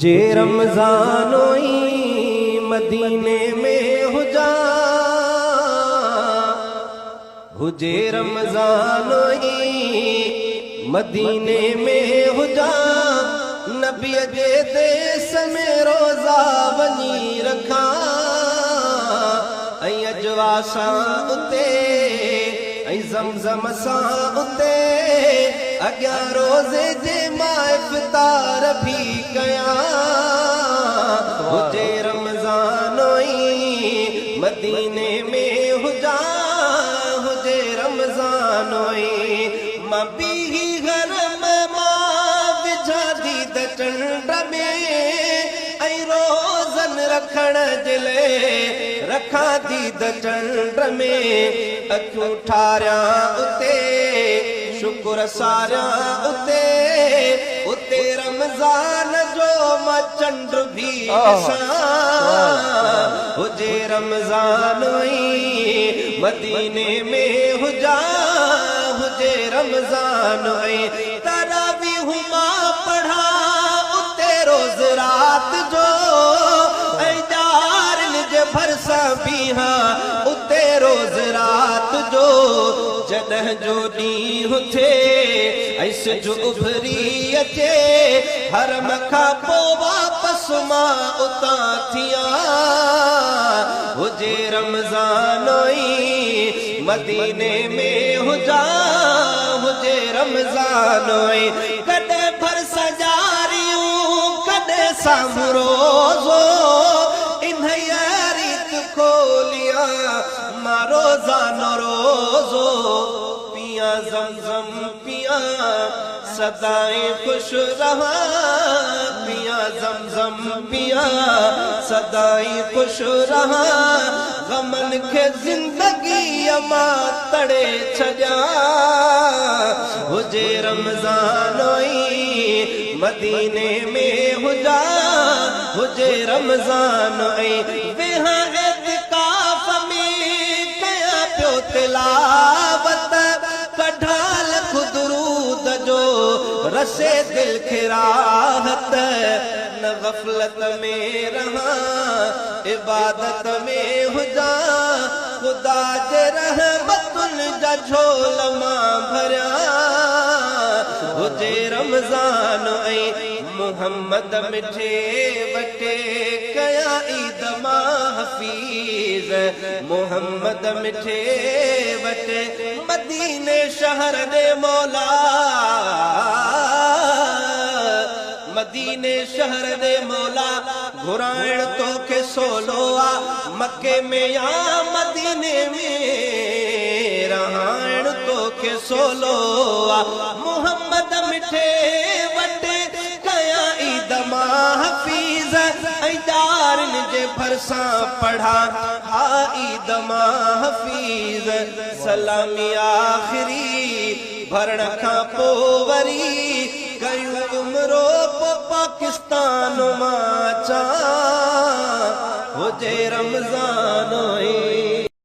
جي رمضان ئي مديني ۾ هجان، هجي رمضان ئي مديني ۾ هجان، نبيء جي ديس ۾ روزا وڃي رکان، ۽ اجوا سان اتي ۽ زمزم سان اتي اڳيان روزي جي مان افطار ڀي ڪيان. هجي رمضان ئي مديني ۾ هجان، هجي رمضان ئي. مان بيهي حرم مان وجهان ديد چنڊ ۾ ۽ روزن رکڻ جي لئي رکان ديد چنڊ ۾، اکيون ٺاريان اتي، شڪر ساريان اتي، اتي رمضان جو مان چنڊ ڀي ڏسان. هجي رمضان ئي مديني ۾ هجان، هجي رمضان ئي. تراويح مان پڙهان اتي روز رات جو ۽ ڄارين جي ڀرسان بيهان اتي روز رات جو، جڏهن جو ڏينهن ٿئي ۽ سج اڀري اچي، حرم کان پوء واپس مان اتان ٿيان. هجي رمضان ئي مديني ۾ هجان، هجي رمضان ئي. ڪڏهن ڀرسان ڄاريون، ڪڏهن سامهون روزو، انهيء ريت کوليان مان روزانو روزو. پيان زمزم پيان، سدائين خوش رهان، پيان زمزم پيان، سدائين خوش رهان، غمن کي زندگيء مان تڙي ڇڏيان. هجي رمضان ئي مديني ۾ هجان، هجي رمضان ئي. ويهان اعتڪاف ۾ ڪيان پيو تلاوت، ڪڍان لک درود جو رسي دل کي راحت، نه غفلت ۾ رهان عبادت ۾ هجان، خدا جي رحمتن جا جهول مان ڀريان. هجي رمضان ۽ محمد مٺي وٽي ڪيان عيد مان حفيظ، محمد مٺي وٽ مديني شهر ڏي مولا، مديني شهر ڏي مولا، گهرائڻ توکي سولو آ، مڪي ۾ يا مديني ۾ رهائڻ توکي سولو آ. محمد مٺي وٽ ڪيان عيد مان حفيظ ۽ ڄارين جي ڀرسان پڙهان ها عيد مان حفيظ. سلامي آخري ڀرڻ کان پو وري ڪيون عمرو پو پاڪستان مان اچان. هجي رمضان ئي.